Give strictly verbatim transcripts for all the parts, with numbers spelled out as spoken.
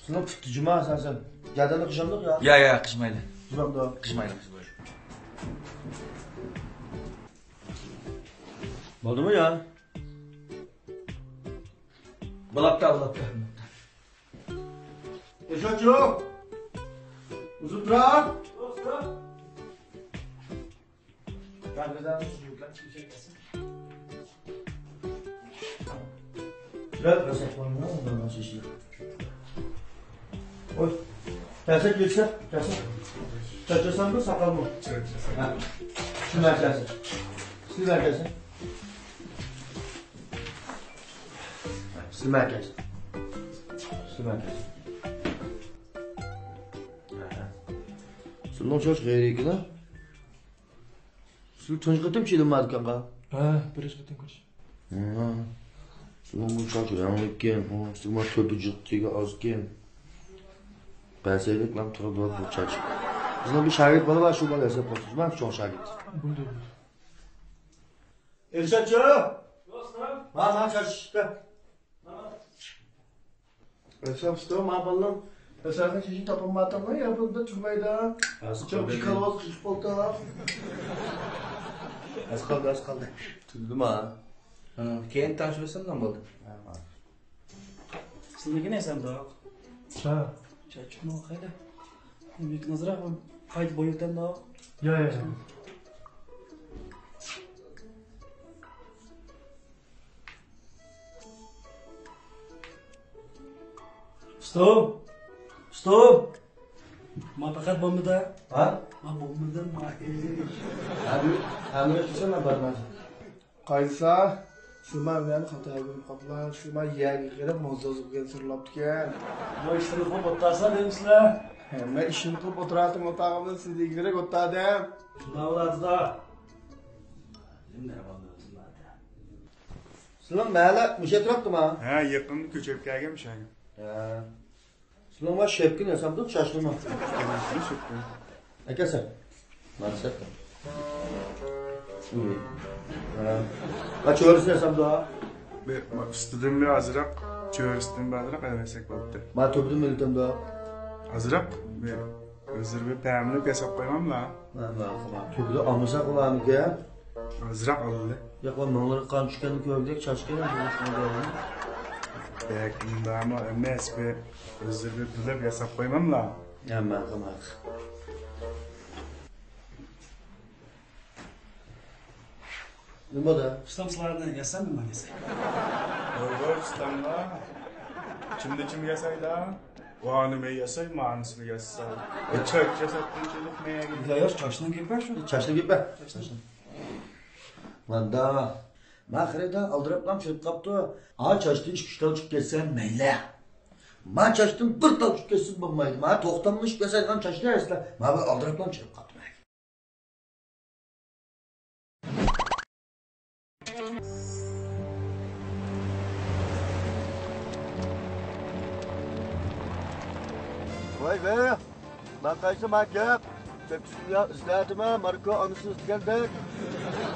سېنىڭ پۇتى جۇما سەن، سەن. گەدەننى قىشامدۇق يا؟ يا، يا، قىشمايلى. جۇمامدۇ؟ قىشمايلى، قىشمايلى. بولدىمۇ يا؟ بولاپتۇ، بولاپتۇ. ئېشەكچۇ! ئۇزۇپ تۇرار! قوي. كەلسە، كەلسە، كەلسە. چاچاسانمۇ، ساقالمۇ؟ ھە. سىلمە كەلسە. سىلمە كەلسە. سىلمە كەلسە. سىلمە كەلسە. ھە. سىلنىڭ چاچ غەيرىي ئىكەن-ھە. سىز تۇنجى قېتىم چېلىنمايدىكەنغا؟ ھە، بىرىنچى قېتىم كۆرۈش. ھە. سىزنىڭ بۇ چاچ رەڭلىككەن، ھە، سىزنىڭ تۆپە جىقتىگە ئازكەن. بەسەيلىك مەن تۇرىدۇ بۇ چاچ. بىزنىڭ بىر شاگىرت بالا بار، شۇ بالا ھېساب قىلسىز. مەن چوڭ شاگىرت. بولدى، بولدى. ئىرشادچۇ! ما، ما چاچ ئىشتە. ئەسەپ ئۇستا، ما بالىلار، ئەسەپنى چېچىپ تاپالمايتتىڭمۇ؟ يا بۇندا تۈگمەيدۇ. ھازىر چوق قىلدى. كالۋاس قىلىپ بولدى. ئاز قالدى، ئاز قالدى. تۈگدىما؟ ھە، كېيىن تانىشىۋەرسەم نېمە بولدى؟ ھە، ما. سىلىنىڭكى نەرسەمدۇ؟ ھە. چاچۇقنىڭ خېلى. نېمىكىن ئازراق قايتا بويىتامدۇ؟ يا، يا، يا. ئۇستام! ئۇستام! ما پەقەت بولمىدى. ھە؟ ما بولمىدى، ما. ھەممە، ھەممە ئىشنى مەن بارمايمەن. قايسا؟ سىلمە مەن خاتا بىلىپ قاپلا، سىلمە يەرگە قېرىپ موزدوز بولغان سىرلاپتىكەن. ما ئىشنى قىلىپ ئولتۇرسا دەيمىسىلەر؟ ھەممە ئىشنى قىلىپ ئولتۇراتتىم، ئولتۇرغاندا سىز يېگۈدەك ئولتۇردىم. شۇنداق بولاتتى. سىلىنىڭ مەھەللە مۇشۇ ئەتراپتىما؟ ھە، يېقىندا كۆچۈپ كەلگەن مۇشۇ. ھە. سىلىنىڭ ما شەپكىنى ياسامدۇق، چاچنىمۇ؟ شەپكىنى. ئەكەلسەن. مانا شەپكە. ھە. ھە، چۆرىسىنى ياسامدۇ؟ بىر، ما، ئۈستىدىن بىر ئازراق، چۆرىسىدىن بىر ئازراق ئەۋەتسەك بولۇپتۇ. ما تۆپىدىن مىلتەمدۇ؟ ئازراق، بىر. ھازىر بىر پەملىك ياساپ قويماملا. ماقۇل، ماقۇل. تۈگىدە ئالمىساق ئۇلارنىڭكى. ئازراق ئالدى. ياق، ماڭلىرى قان چۈشكەننى كۆردەك، چاچكەن. بەك ئۇنداقمۇ ئەمەس، بىر ھازىر بىر بىلىپ ياساپ قويماملا. ھە، ماقۇل، ماقۇل. نېمە بولدى؟ ئۇستام سىلەرنى ياسامدۇ مەن ياساي؟ ۋاي ۋاي ئۇستاملار. چىمدە چىم ياسايدا. ۋانى مەن ياساي، مانىسىنى ياساي. ئە، چاچ ياساتقۇنچىلىق مەگە. يا، يا، چاچنىڭ گېپى شۇ. چاچنىڭ گېپى. چاچنىڭ. ماندا. ما خېرىدار ئالدىراپلام چۈشۈپ قاپتۇ. ھا، چاچتىن ئىككى، ئۈچ تال چۈشۈپ كەتسە مەيلى. ما چاچتىن بىر تال چۈشۈپ كەتسە بولمايدۇ. ما توختاملىشىپ ياسايدىغان چاچنى ئەسلە. ما بىر ئالدىراپلام چۈشۈپ قاپتۇ. ۋاي ۋاي، ما قايسى ما گەپ؟ تېكىستنى ئىزدەتىمەن، ماركو ئانىسىنى ئىزدىگەندەك.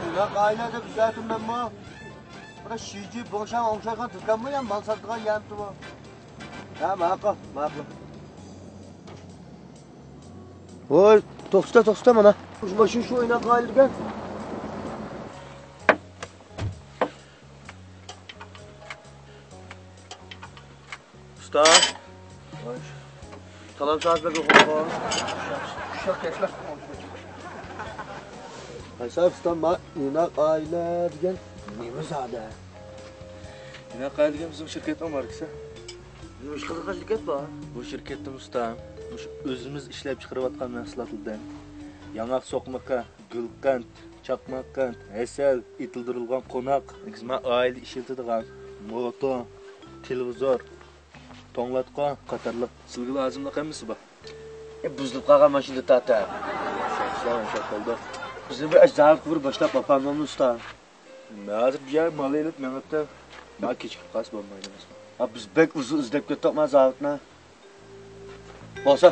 ئۇنداق ئائىلە دەپ ئىزدەتىم مەنمۇ. بىر شىجى بوڭشاڭ ئوڭشايدىغان دۇكانمۇ يا مال ساتىدىغان يەرمىتىۋۇ؟ ھە، ماقۇل، ماقۇل. ۋوي، توختا، توختا مانا. مۇشۇ ماشىنا شۇ ئويناپ قايىلىدىكەن. ئۇستا. سالام ساز بەگ ئوغۇل. شۇ كەتلە. قايسى ئۇستا، ما ئىناق ئائىلە دېگەن نېمە زادى؟ ئىناق ئائىلە دېگەن بىزنىڭ شىركەتنىڭ ماركىسى. نېمە ئىش قىلىدىغان شىركەت بۇ؟ بۇ شىركەتتىمۇ ئۇستا، مۇشۇ ئۆزىمىز ئىشلەپ چىقىرىۋاتقان مەھسۇلاتلاردىن ياڭاق سوقمىقى، گۈلقەنت، چاقماق قەنت، ھەسەل، ئېتىلدۈرۈلگەن قوناق، ئەگىز ما ئائىلە ئىشلىتىدىغان موتور، تېلېۋىزور، توڭلاتقۇ قاتارلىق سىلىگە لازىملىق ھەممىسى بار. ئە، بۇزۇلۇپ قالغان ماشىنا تارتا. بىزنى بىر زاۋۇتقا بىر باشلاپ باقامدۇ ئۇستا؟ مەن ھازىر بۇ يەرگە مال ئېلىپ مېڭىپتۇ. ماڭا كېچىكىپ قالسا بولمايدۇ ئەمەسمۇ؟ ھا، بىز بەك ئۇزۇن ئىزدەپ كەتتۇق ما زاۋۇتنى. بولسا.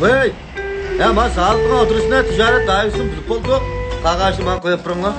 ۋەي! ھە، ما زاۋۇتنىڭ ئادرېسىنى، تىجارەت دائىرىسىنى بىلىپ بولدۇق. قەغەزنى ماڭا قويۇپ بېرىڭلار.